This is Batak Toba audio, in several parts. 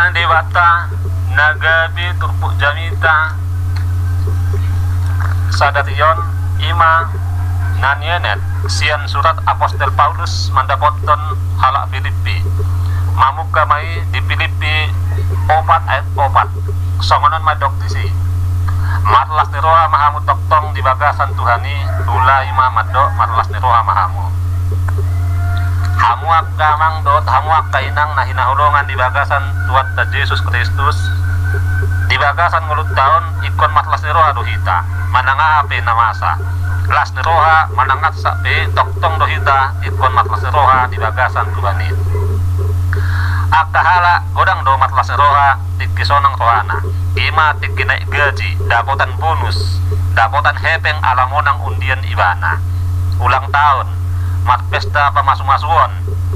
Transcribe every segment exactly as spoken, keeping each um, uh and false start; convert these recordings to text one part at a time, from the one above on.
Debata na gabe turpuk jamita sadari on, i ma na nienet sian surat apostel Paulus mandapothon halak Pilippi. Mamungka ma i di Pilippi opat ayat opat. Songon on ma didok disi: Marlas ni roha ma hamu tongtong di bagasan Tuhan i, ulaon i ma mandok marlas ni roha ma hamu. Hamu angka amang dohot hamu angka inang na hinaholongan di bagasan Tuhanta Jesus Kristus, di bagasan ngolunta on ingkon marlas ni roha do hita manang aha pe na masa. Las ni roha manang arsak pe tongtong do hita ingkon marlas ni roha di bagasan Tuhan i. Angka halak godang do marlas ni roha tingki sonang rohana, i ma tingki naek gaji, dapotan bonus, dapotan hepeng ala monang undian ibana, ulang taon, marpesta pamasumasuon,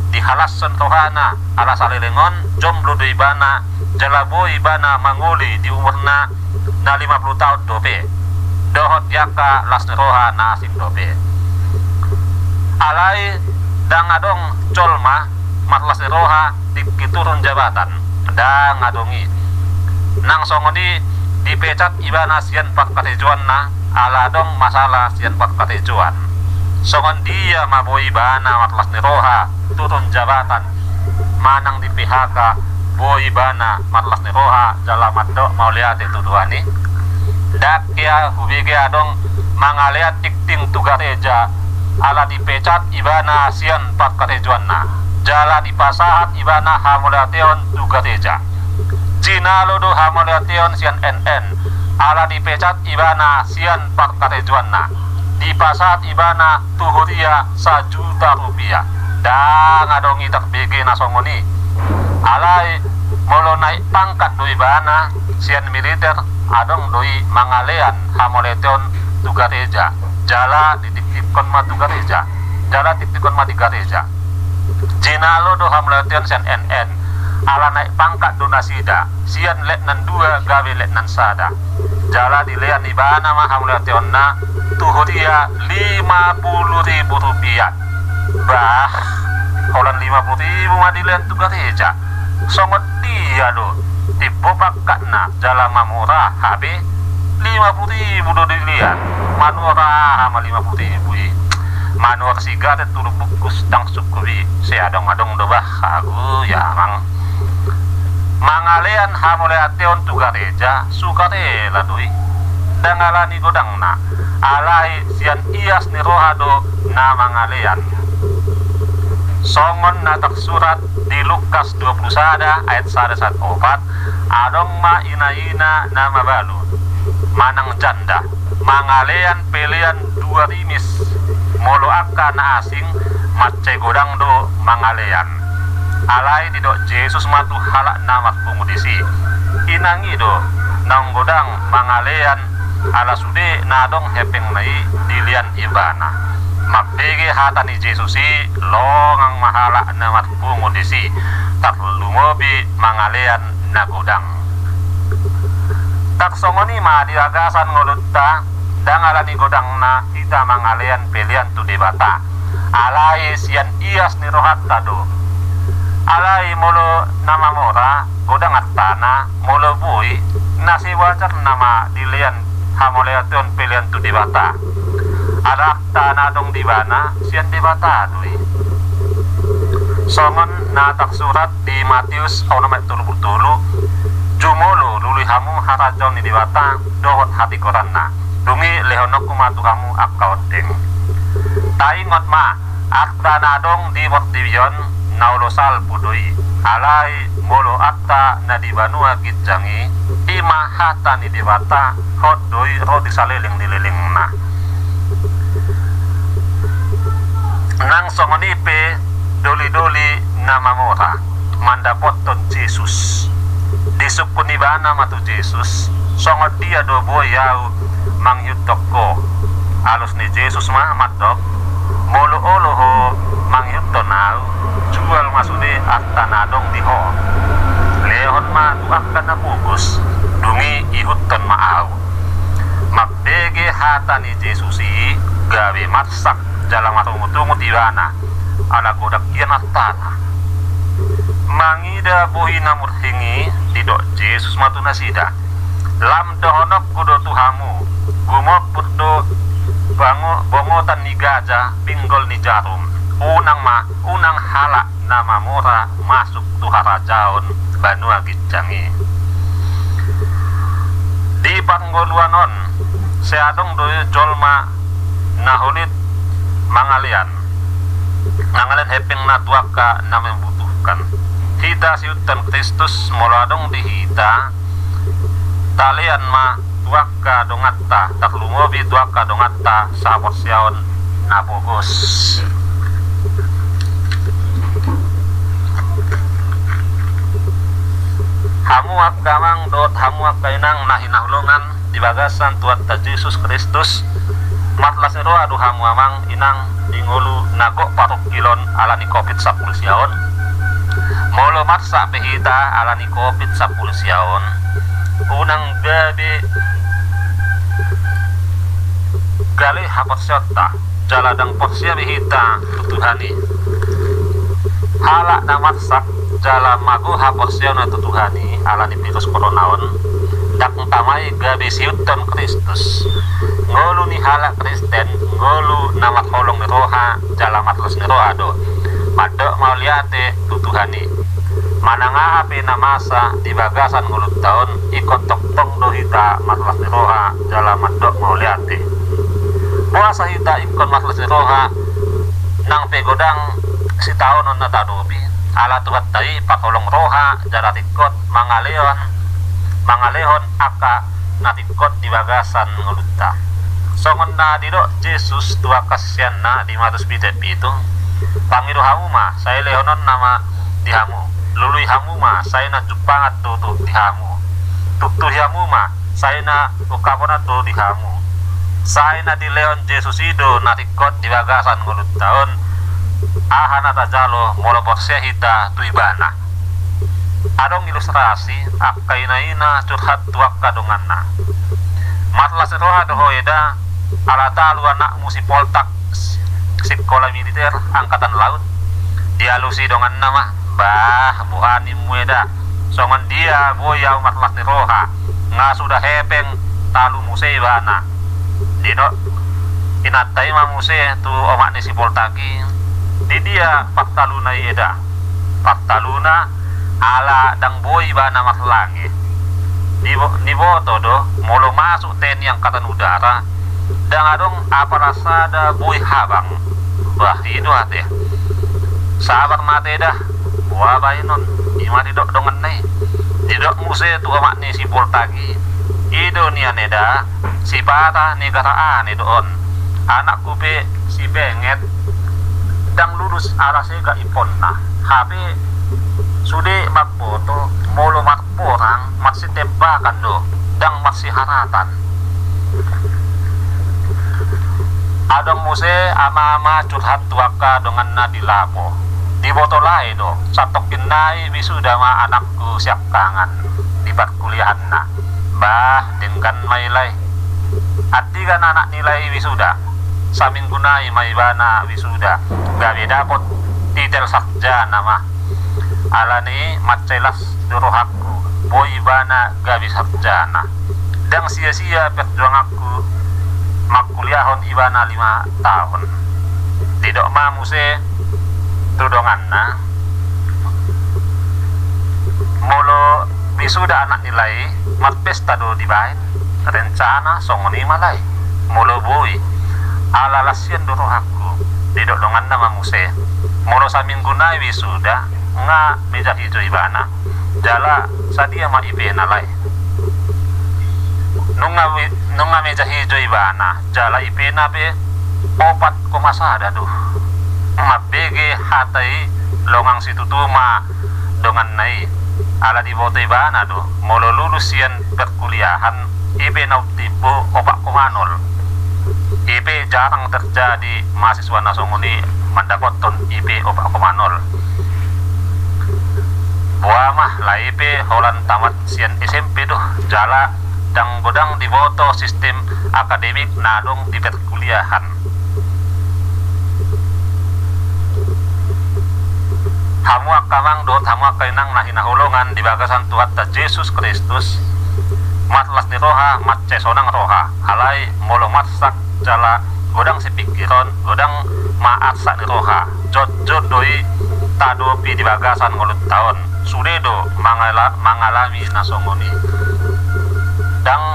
dihalashon rohana ala saleleng on jomblo do ibana, jala boi ibana mangoli di umurna na lima pulu taon dope, dohot di angka las ni roha na asing dope. Alai ndang adong jolma marlas ni roha tingki turun jabatan, ndang adong i. Nang songon i dipecat ibana sian parkarejoanna ala adong masalah sian parkarejoan. Songon dia ma boi ibana marlas ni roha turun jabatan manang di P H K, boi ibana marlas ni roha jala mandok mauliate tu Tuhan i? Ndang hea hubege adong mangalean tingting tu gareja ala dipecat ibana sian parkarejoanna jala dipasahat ibana hamauliateon tu gareja. Jinalo do hamauliateon sian N N ala dipecat ibana sian parkarejoanna, dipasahat ibana tu huria sajuta rupiah. Ndang adong i tarbege na songon i. Alai molo naek pangkat do ibana sian militer, adong do i mangalean hamauliateon tu gareja jala ditiktikkon ma tu gareja, jala tiktikkon ma di gareja. Jinalo do hamauliateon sian N N ala naek pangkat do nasida sian letnan dua gabe letnan sada. Jala dilean ibana ma hamauliateonna tu huria lima pulu ribu rupiah. Bah, holan lima pulu ribu ma dilean tu gareja. Songon dia do timbo pangkatna jala mamora hape lima pulu ribu do dilean. Manuhor aha ma lima pulu ribu i? Manuhor sigaret tolu bungkus ndang cukup i. Sai adong-adong do bah ahu ya amang. Mangalean hamauliateon tu gareja sukarela do i. Ndang alani godangna, alai sian ias ni roha do na mangalean. Songon na tarsurat di Lukas dua pulu sada ayat sada sahat opat, adong ma ina-ina na mabalu manang janda mangalean pelean dua rimis molo angka na asing mansai godang do mangalean. Alai didok Jesus ma tu halak na marpungu disi: Inang i do naung godang mangalean, ala sude na adong hepengna i dilean ibana. Mambege hata ni Jesus i, longang ma halak na marpungu disi, tarlumobi mangalean na godang. Tarsongon i ma di bagasan ngolunta, ndang alani godangna hita mangalean pelean tu Debata, alai sian ias ni rohanta do. Alai molo na mamora godang artana, molo boi, na sewajarna ma dilean hamauliateon pelean tu Debata. Ala arta na adong di ibana sian Debata do i. Songon na tarsurat di Mateus onom ayat tolu pulu tolu: Jumolo lului hamu harajaon ni Debata dohot hatigoranna, dung i lehononku ma tu hamu angka ondeng. Taingot ma, arta na adong di portibi on na olo salpu do i, alai molo arta na di banua ginjang i, i ma hata ni Debata, hot do i ro di saleleng ni lelengna. Nang songon i pe doli-doli na mamora mandapothon Jesus. Disungkun ibana ma tu Jesus: Songon dia do boi ahu mangihuthon ho? Alus ni Jesus ma mandok: Molo olo ho mangihuthon ahu, jual ma sude arta na adong di ho, lehon ma tu angka na pogos, dung i ihuthon ma ahu. Mambege hata ni Jesus i, gabe marsak jala marungut-ungut ibana, ala godang hian artana. Mangida bohi na murhing i, didok Jesus ma tu nasida: Lam dohononku do tu hamu, gumompur do bango-, bongotan ni gaja pinggol ni jarum. Unang ma, unang halak na mamora masuk tu harajaon banua ginjang i. Di parngoluan on, sai adong do jolma na hulit mangalean, mangalean hepengna tu angka na membutuhkan. Hita siihuthon Kristus, molo adong di hita, talean ma tu angka donganta, tarlumobi tu angka donganta sahaporseaon na pogos. Hamu angka amang dohot hamu angka inang na hinaholongan di bagasan Tuhanta Jesus Kristus, marlas ni roha do hamu amang inang di ngolu na gok parungkilon ala ni covid sampulu sia on. Molo marsak pe hita ala ni covid sampulu sia on, unang gabe gale haporseaonta, jala ndang porsea be hita tu Tuhan i. Halak na marsak jala mago haporseaonna tu Tuhan i ala ni virus corona on, ndang tama i gabe siihuthon Kristus. Ngolu ni halak Kristen ngolu na marholong ni roha jala marlas ni roha do, mandok mauliate tu Tuhan i. Manang aha pe na masa di bagasan ngolunta on, ingkon tongtong do hita marlas ni roha jala mandok mauliate. Boasa hita ingkon marlas ni roha nang pe godang sitaonon na taadopi? Ala Tuhanta i parholong roha jala ringkot mangalehon, mangalehon angka na ringkot di bagasan ngolunta. Songon na didok Jesus tu angka siseanna di Markus pitu ayat pitu: Pangido hamu ma, sai lehononna ma di hamu. Lului hamu ma, sai na jumpangan do tu di hamu. Tuktuhi hamu ma, sai na ungkapon do di hamu. Sai na dilehon Jesus i do na ringkot di bagasan ngolunta on, aha na tajalo molo porsea hita tu Ibana. Adong ilustrasi angka ina-ina curhat tu angka donganna. Marlas ni roha do ho eda, ala talu anakmu si poltak, sikola militer angkatan laut. Dialusi donganna ma: Bah, boha nimmu eda, songon dia boi ahu marlas ni roha, nga suda hepeng, talu muse ibana. Didok inanta i ma muse tu omak ni si poltak i: Di dia partaluna i eda? Partaluna ala ndang boi ibana marlange. Nibo-, niboto do molo masuk T N I Angkatan Udara, ndang adong apala sada boi habang. Bah, i do ate. Sabar ma ate eda, boha baenon? I ma didok donganna i. Didok muse tu omak ni si poltak i: I do nian eda, sipata ni gara ane do on. Anakku pe si Benget ndang lulus ala sega imponna. Hape sude mamboto molo marporang marsitembakan do, ndang marsiharatan. Adong muse ama-ama curhat tu angka donganna di lapo. Diboto lae do, santongkin nai wisuda ma anakku siangkangan di parkuliahanna. Bah, denggan ma i lae. Antigan anak ni lae i wisuda? Saminggu nai ma ibana wisuda, gabe dapot titel sarjana ma. Alani i mansai las do rohangku, boi ibana gabe sarjana. Ndang sia-sia perjuanganku mangkuliahon ibana lima taon. Didok ma muse tu donganna: Molo wisuda anak ni lae i, marpesta do dibaen. Rencana songon i ma lae, molo boi, ala las sian do rohangku. Didok donganna ma muse: Molo saminggu nai wisuda, nga meja hijau ibana, jala sadia ma I P-na lae? Nunga wi-, nunga meja hijau ibana, jala I P-na pe opat koma sada do. Mambege hata i longang situtu ma donganna i, ala diboto ibana do molo lulus sian perkuliahan I P na umtimbo opat koma nol. I P jarang terjadi mahasiswa na songon i mandapothon I P opat koma nol. Boha ma, lae I P holan tamat sian S M P do, jala ndang godang diboto sistem akademik na adong di perkuliahan. Hamu angka amang dohot hamu angka inang na hinaholongan di bagasan Tuhanta Jesus Kristus, marlas ni roha, mansai sonang roha, alai molo marsak jala godang sipingkiron, godang ma arsak ni roha, jotjot do i tadopi di bagasan ngolunta on. Sude do mangala-, mangalami na songon i. Ndang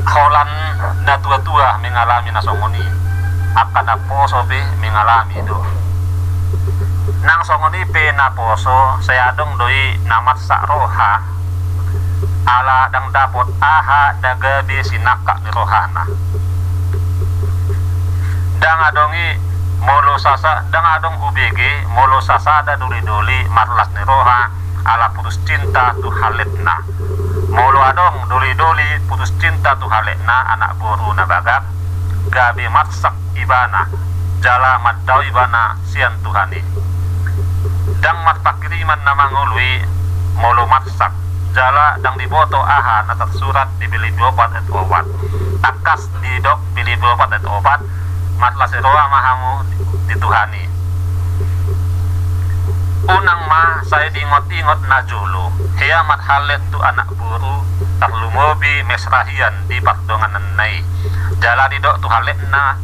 holan na tua-tua mengalami na songon i, angka na poso pe mengalami do. Nang songon i pe na poso, sai adong do i na marsak roha, ala ndang dapot aha na gabe sinangkap ni rohana. Ndang adong i molo sasa-, ndang adong hubege molo sasada doli-doli marlas ni roha ala putus cinta tu halletna. Molo adong doli-doli putus cinta tu halletna, anak boru na bagak, gabe marsak ibana, jala mandao ibana sian Tuhan i. Ndang marpangkiriman na mangolu i molo marsak, jala ndang diboto aha na tarsurat di Pilipi opat ayat opat. Tangkas didok Pilipi opat ayat opat, marlas ni roha ma hamu di Tuhan i. Unang ma sai diingot-ingot na jolo, hea marhallet tu anak boru, tarlumobi mesra hian di pardongananna i. Jala didok tu halletna,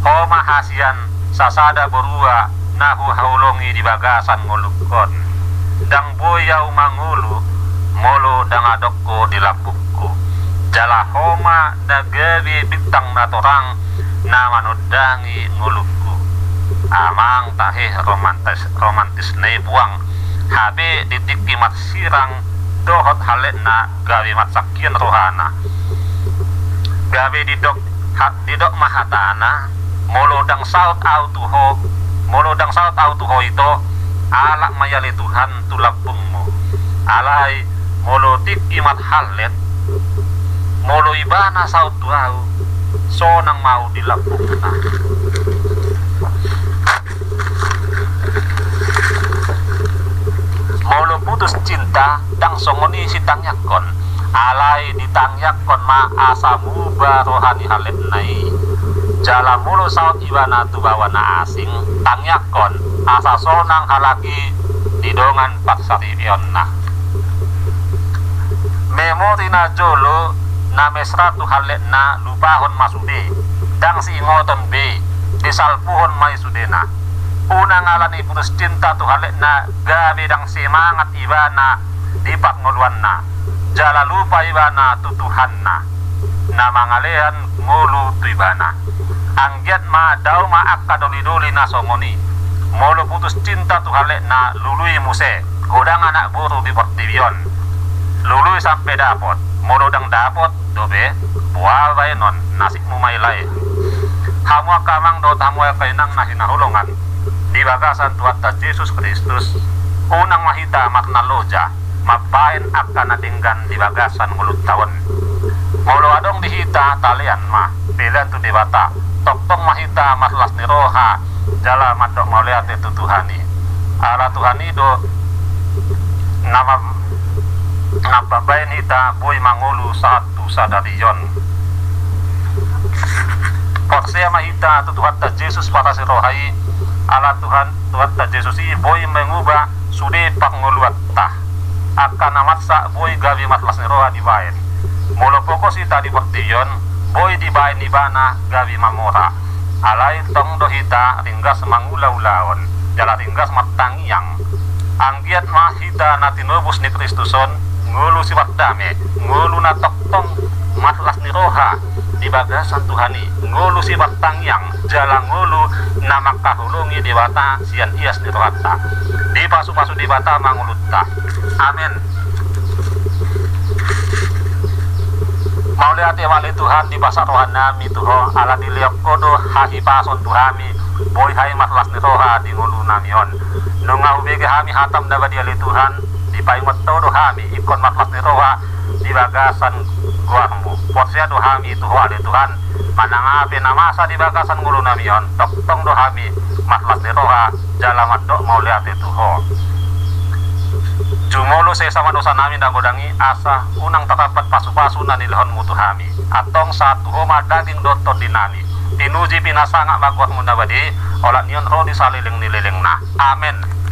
ho ma hasian sasada borua na huhaholongi di bagasan ngolungkon. Ndang boi ahu mangolu molo ndang adong ho di lambungku. Jala ho ma na gabe bintang na torang na manondangi ngolungku. Amang tahe, romantis, romantisna i buang. Hape di tingki marsirang dohot halletna gabe mansangkian rohana. Gabe didok, ha-, didok ma hatana, molo ndang saut ahu tu ho, molo ndang saut ahu tu ho ito, alap ma i ale Tuhan tu lambungmu. Alai molo tingki marhallet, molo ibana saut tu ahu, sonang ma ahu di lambungna. Molo putus cinta, ndang songon i sitangiangkon, alai ditangiangkon ma asa muba roha ni halletna i. Jala molo saut ibana tu baoa na asing, tangiangkon asa sonang halak i di dongan parsaripeonna. Memori na jolo na mesra tu halletna lupahon ma sude, ndang siingoton be, disalpuhon ma i sudena. Unang ala ni putus cinta tu halletna gabe ndang semangat ibana di parngoluanna, jala lupa ibana tu Tuhanna na mangalean ngolu tu ibana. Anggiat ma dao ma angka doli-doli na songon i. Molo putus cinta tu halletna, lului muse, godang anak boru di portibi on. Lului sampe dapot, molo ndang dapot dope, boha baenon, nasibmu ma i lae. Hamu angka amang dohot hamu angka inang na hinaholongan di bagasan Tuhanta Jesus Kristus, unang ma hita marnaloja mambaen angka na denggan di bagasan ngolunta on. Molo adong di hita, talean ma, pelean tu Debata, tongtong ma hita marlas ni roha, jala mandok mauliate tu Tuhan i. Ala Tuhan i do na mam-, na mambaen hita boi mangolu sahat tu sadari on. Porsea ma hita tu Tuhanta Jesus parasi roha i, ala Tuhan, Tuhanta Jesus i boi manguba sude parngoluanta. Angka na marsak boi gabe marlas ni roha dibaen. Molo pogos hita di portibi on, boi dibaen ibana gabe mamora. Alai tong do hita ringgas mangula ulaon, jala ringgas martangiang. Anggiat ma hita na tinobus ni Kristus on, ngolu sipardame, ngolu na tongtong marlas ni roha di bagasan Tuhan i, ngolu sipartangiang, jala ngolu na mangkaholongi Debata sian ias ni rohanta. Dipasupasu Debata ma ngolunta. Amen. Mauliate ma ale Tuhan, dipasahat rohanami tu Ho, ala dilehon Ho do hahipason tu hami, boi hami marlas ni roha di ngolunami on. Nunga hubege hami hataM na badia ale Tuhan, dipaingot Ho do hami ingkon marlas ni roha di bagasan goarMu. Porsea do hami tu Ho ale Tuhan, manang aha pe na masa di bagasan ngolunami on, tongtong do hami marlas ni roha jala mandok mauliate tu Ho. Jumolo sesa ma dosanami na godang i, asa unang tarambat pasupasu na nilehonMu tu hami. Antong sahat tu Ho ma daging dohot tondinami. Pinuji pinasangap ma goarmu na badia, olat ni on ro di saleleng ni lelengna. Amen.